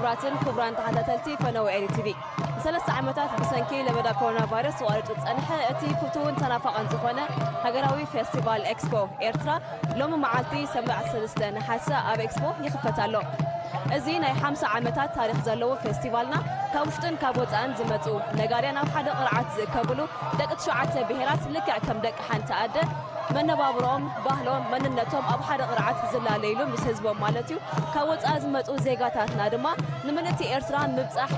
ክቡራትን ክቡራን ተኸታተልቲ ፈነወ ኤሪ ቲቪ፣ ንሰለስተ ዓመታት ብሰንኪ ለበዳ ኮሮና ቫይረስ ተቋሪጹ ዝጸንሐ እቲ ፍቱውን ተናፋቕን ዝኾነ ሃገራዊ ፌስቲቫል ኤክስፖ ኤርትራ ሎሚ መዓልቲ ሰንበት ዓሰርተ ሰለስተ ነሓሰ ኣብ ኤክስፖ ይኽፈት ኣሎ። እዚ ናይ ሓምሳ ዓመታት ታሪኽ ዘለዎ ፌስቲቫልና ካብ ውሽጥን ካብ ወጻእን ዝመጹ ነጋድያን ኣብ ሓደ ቅርዓት ዝእከብሉ፣ ደቂ ትሽዓተ ብሄራት ልክዕ ከም ደቂ ሓንቲ ኣደ መነባብሮኦም፣ ባህሎም፣ መንነቶም ኣብ ሓደ ቅርዓት ዝላለይሉ ምስ ህዝቦም ማለት እዩ። ካብ ወጻኢ ዝመጹ ዜጋታትና ድማ ንምልእቲ ኤርትራ ምብጻሕ